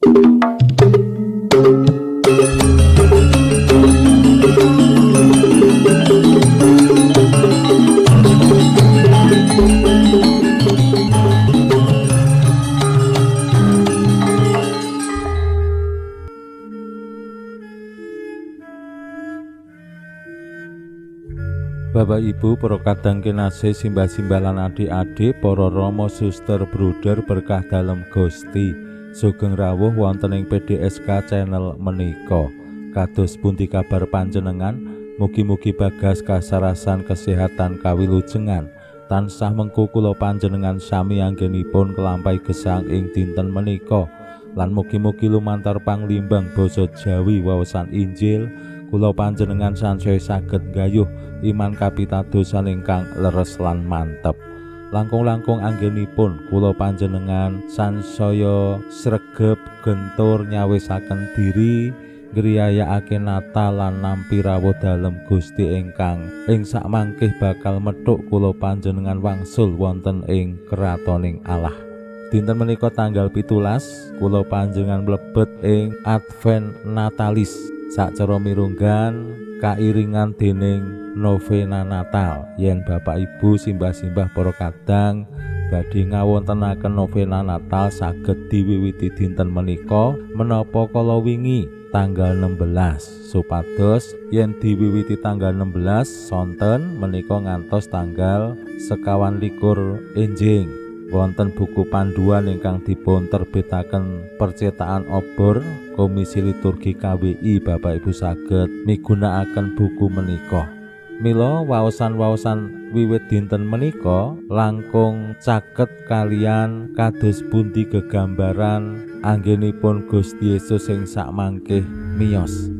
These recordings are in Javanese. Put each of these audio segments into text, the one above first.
Bapak Ibu, para kadang kinasih, simbah-simbah lan adik-adik, para rama, suster, bruder berkah dalem Gusti. Sugeng rawuh wonten ing PDSK channel menika. Kados pundi kabar panjenengan? Mugi-mugi bagas kasarasan kesehatan kawilujengan. Tansah mengku kula panjenengan sami anggenipun kelampahi gesang ing dinten menika. Lan mugi-mugi lumantar panglimbang basa Jawi wawasan Injil kula panjenengan sansaya saged nggayuh iman kapitadosan ingkang leres lan mantep. Langkung-langkung anggenipun kula panjenengan sansaya sregep gentur nyawisaken diri ngriyayakake Natal lan nampi rawuh dalem Gusti ingkang ing sakmangkih bakal methuk kula panjenengan wangsul wonten ing kratoning Allah. Dinten menika tanggal 17 kula panjenengan mlebet ing Advent Natalis sacara mirunggan kairingan dening novena Natal. Yen Bapak Ibu simbah-simbah para kadang badhe ngawontenaken novena Natal saged diwiwiti dinten menika menapa kala wingi tanggal 16 supados yen diwiwiti tanggal 16 sonten menika ngantos tanggal 24 enjing. Wonten buku panduan ingkang dipun terbitaken percetakan Obor Komisi Liturgi KWI, Bapak Ibu saged migunakaken buku menika. Mila waosan-waosan wiwit dinten menika langkung caket kalian kados pundi gegambaran anggenipun Gusti Yesus sing sakmangkih miyos.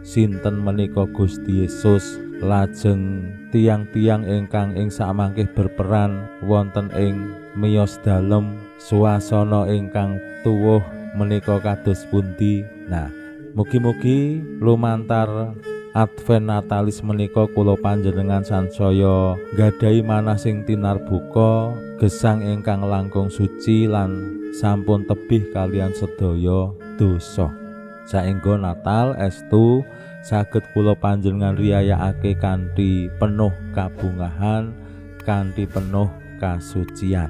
Sinten menika Gusti Yesus? Lajeng tiang-tiang ingkang ing sakmangkih berperan wonten ing miyos dalem suasana ingkang tuwuh menika kados pundi. Nah, mugi-mugi lumantar Advent Natalis menika kula panjenengan sansaya nggadahi manah sing tinarbuka, gesang ingkang langkung suci lan sampun tebih kalian sedaya dosa. Saengga Natal estu saged kula panjenengan riyayakake kanthi penuh kabungahan, kanthi penuh kasucian.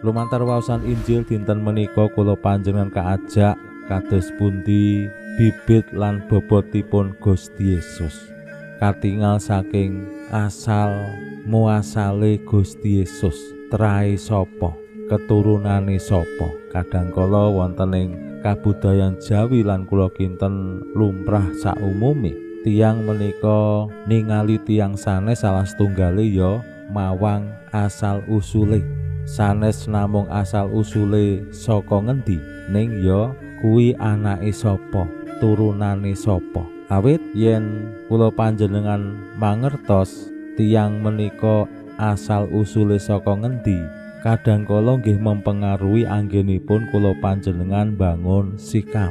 Lumantar waosan Injil dinten menika kula panjenengan kaajak kados pundi bibit lan bobotipun Gusti Yesus. Katingal saking asal muasale Gusti Yesus, trae sapa, keturunane sapa. Kadangkala wonten ing kabudayan Jawi lan kula kinten lumrah saumume tiyang menika ningali tiyang sanes salah setunggale ya mawang asal usule. Sanes namung asal usule saka ngendi, ning ya kuwi anake sapa, turunane sapa. Awit yen kula panjenengan mangertos tiyang menika asal usule saka ngendi, kadangkala nggih mempengaruhi anggenipun kula panjenengan bangun sikap.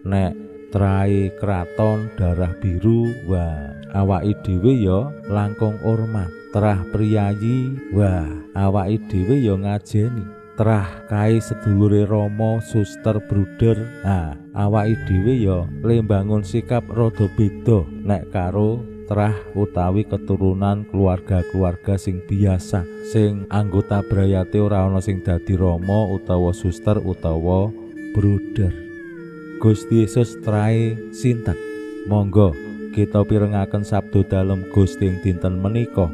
Nek trae kraton darah biru, wah awake dhewe ya langkung hormat. Trah priyayi, wah awake dhewe ya ngajeni. Trah kae sedulure rama, suster, bruder, nah awake dhewe ya le bangun sikap rada beda nek karo trah utawi keturunan keluarga-keluarga sing biasa, sing anggota brayate ora ana sing dadi rama utawa suster utawa bruder. Gusti Yesus trae sinten? Monggo kita pirengaken sabda dalem Gusti ing dinten menika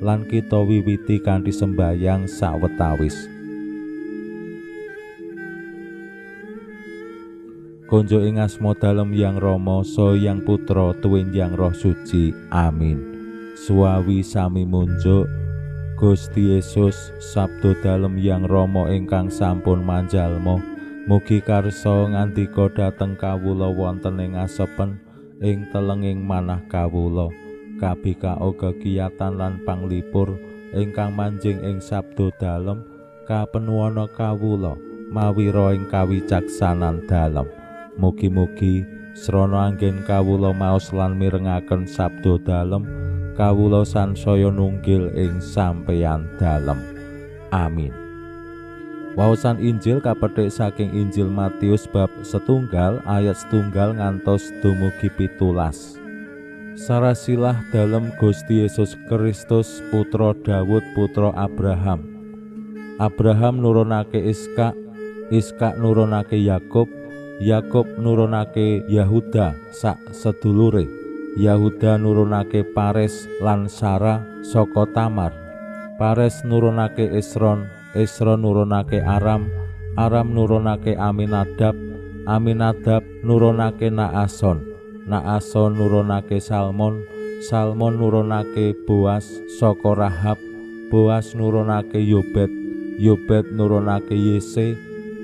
lan kita wiwiti kanthi sembayang sawetawis. Konjo ing asma dalem Yang Rama, saha Yang Putra, tuwin Yang Roh Suci. Amin. Suwawi sami munjuk Gusti Yesus, sabda dalem Yang Rama ingkang sampun manjalma, mugi karsa ngandika dhateng kawula wonten ing asepen ing telenging manah kawula. Kabikao kekiyatan lan panglipur ingkang manjing ing sabda dalem kapenuwana kawula mawira ing kawicaksanan dalem. Mugi-mugi srana anggen kawula maos lan mirengaken sabda dalem, kawula sansaya nunggil ing sampeyan dalem. Amin. Waosan Injil kapethik saking Injil Matius bab 1 ayat 1 ngantos dumugi 17. Sarasilah dalem Gusti Yesus Kristus putra Dawud putra Abraham. Abraham nurunake Iskak, Iskak nurunake Yakub, Yakub nurunake Yahuda sak sedulure. Yahuda nurunake Pares lan Sara saka Tamar. Pares nurunake Esron, Esron nurunake Aram, Aram nurunake Aminadab, Aminadab nurunake Naason, Naason nurunake Salmon, Salmon nurunake Boas saka Rahab, Boas nurunake Yobed, Yobed nurunake Yese,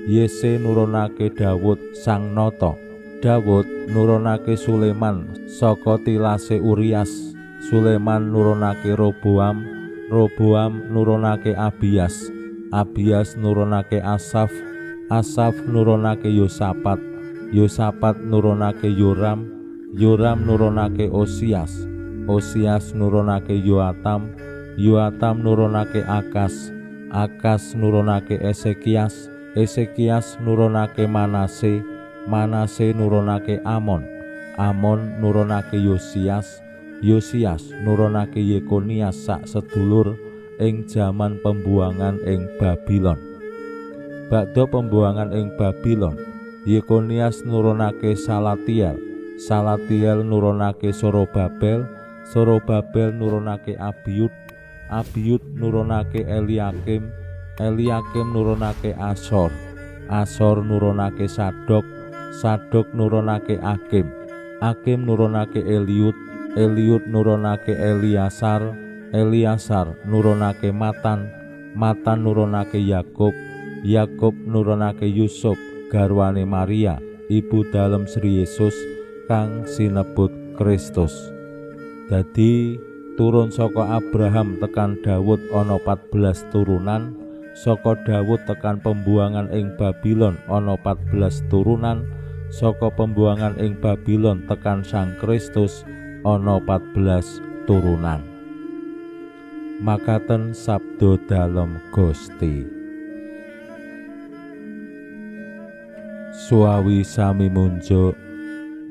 Yese nurunake Dawud sang nata. Dawud nurunake Sulaiman saka tilase Urias, Sulaiman nurunake Roboam, Roboam nurunake Abias, Abias nurunake Asaf, Asaf nurunake Yosapat, Yosapat nurunake Yoram, Yoram nurunake Osias, Osias nurunake Yoatam, Yoatam nurunake Akas, Akas nurunake Ezekias, Ezekias nurunake Manase, Manase nurunake Amon, Amon nurunake Yosias, Yosias nurunake Yekonias sak sedulur ing jaman pembuangan ing Babylon. Bakda pembuangan ing Babylon, Yekonias nurunake Salatiel, Salatiel nurunake Sorobabel, Sorobabel nurunake Abiud, Abiud nurunake Eliakim, Eliakim nurunake Asor, Asor nurunake Sadok, Sadok nurunake Akim, Akim nurunake Eliud, Eliud nurunake Eliasar, Eliasar nurunake Matan, Matan nurunake Yakub, Yakub nurunake Yusuf garwane Maria, ibu dalem Sri Yesus kang sinebut Kristus. Dadi turun saka Abraham tekan Dawud ana 14 turunan, saka Dawud tekan pembuangan ing Babylon ana 14 turunan, saka pembuangan ing Babylon tekan Sang Kristus ana 14 turunan. Makaten sabda dalem Gusti. Suawi sami munjuk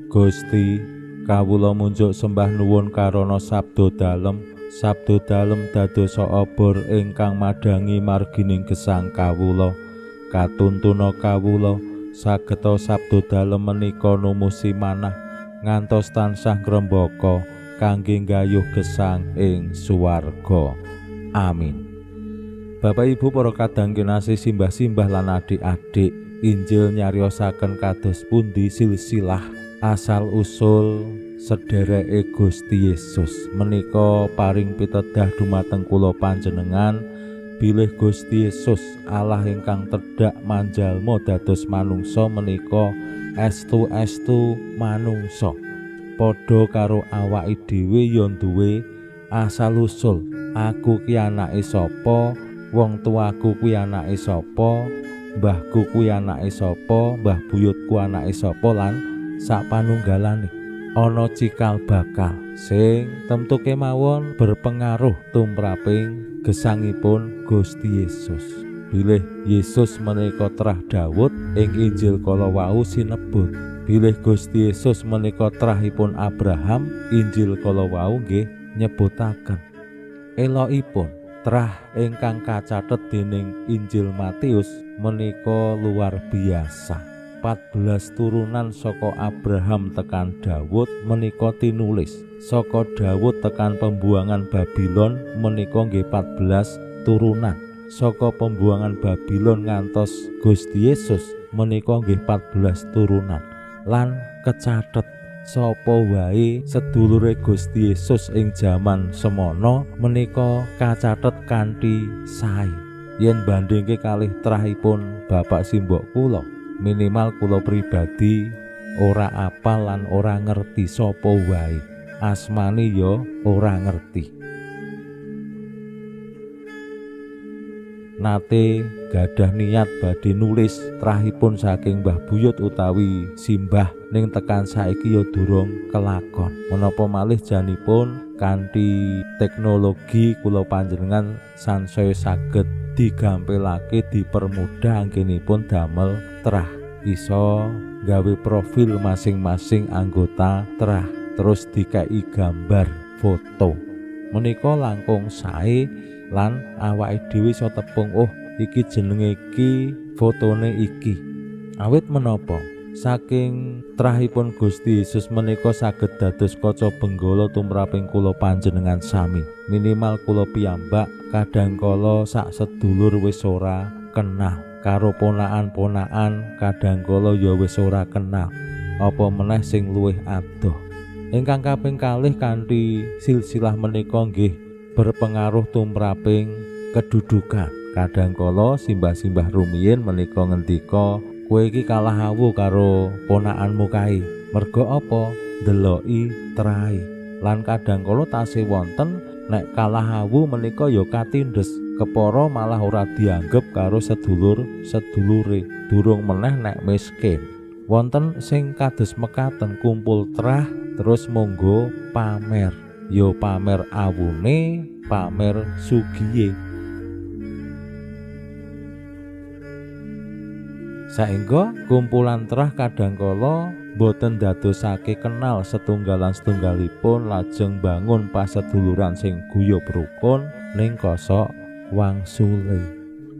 Gusti, kawula munjuk sembah nuwun karana sabda dalem. Sabda dalem dadosa obor ingkang madhangi margining gesang kawula. Katuntuna kawula sageta sabda dalem menika numusi manah ngantos tansah ngrembaka kangge nggayuh gesang ing swarga. Amin. Bapak Ibu para kadang kinasih, simbah-simbah lan adik-adik, Injil nyariosaken kados pundi silsilah asal usul sedereke Gusti Yesus. Menika paring pitedah dumateng kula panjenengan bilih Gusti Yesus Allah ingkang tedhak manjalma dados manungsa menika estu-estu manungsa. Padha karo awake dhewe ya duwe asal usul. Aku ki anake sapa, wong tuaku kuwi anake sapa, mbahku kuwi anake sapa, mbah buyutku anake sapa lan sak panunggalane. Ana cikal bakal sing temtu kemawon berpengaruh tumraping gesangipun Gusti Yesus. Bilih Yesus menika trah Dawud ing Injil kala wau sinebut. Bilih Gusti Yesus menika trahipun Abraham, Injil kala wau nggih nyebutaken. Elokipun trah ingkang kacathet dening Injil Matius menika luar biasa. 14 turunan saka Abraham tekan Dawud menika tinulis. Saka Dawud tekan pembuangan Babylon menika nggih 14 turunan. Saka pembuangan Babylon ngantos Gusti Yesus menika nggih 14 turunan. Lan kecathet sapa wae sedulure Gusti Yesus ing jaman semono menika kacathet kanthi sae. Yen bandingke kalih trahipun bapak simbok kula, minimal kula pribadi ora apal lan ora ngerti sapa wae, asmane ya ora ngerti. Nate gadah niat badhe nulis trahipun saking Mbah Buyut utawi simbah ning tekan saiki ya durung kelakon. Menapa malih janipun kanthi teknologi kula panjenengan sansaya saged digampilake, dipermudah anggenipun damel trah, iso gawe profil masing-masing anggota trah, terus dikai gambar foto. Menika langkung sae lan awake dhewe iso tepung, oh iki jenenge iki, fotone iki. Awit menapa saking trahipun Gusti Yesus menika saged dados kaca benggala tumraping kula panjenengan sami. Minimal kula piyambak kadang kala sak sedulur wis ora kenal, karo ponakan-ponakan kadang kala ya wis ora kenal, apa meneh sing luwih adoh. Ingkang kaping kalih kanthi silsilah menika nggih berpengaruh tumraping kedudukan. Kadang kala simbah-simbah rumiyin menika ngendika, kowe iki kalah awu karo ponakanmu kae. Mergo apa? Ndeloki trahe. Lan kadang kala tasih wonten nek kalah awu menika ya katindes, kepara malah ora dianggep karo sedulur-sedulure, durung meneh nek miskin. Wonten sing kados mekaten kumpul trah terus monggo pamer, ya pamer awune, pamer sugiye. Saengga kumpulan trah kadangkala boten dadosake kenal setunggalan setunggalipun, lajeng bangun paseduluran sing guyub rukun ning kosok wangsule.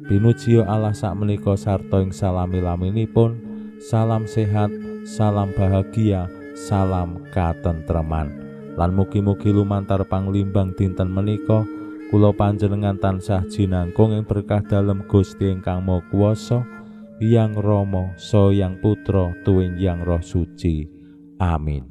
Pinuji Allah sakmenika sarta ing salami-laminipun. Salam sehat, salam bahagia, salam katentreman. Lan mugi-mugi lumantar panglimbang dinten menika kula panjenengan tansah jinangkung ing berkah dalem Gusti ingkang Maha Kuwasa, Yang Rama, Sang Yang Putra, tuwin Yang Roh Suci. Amin.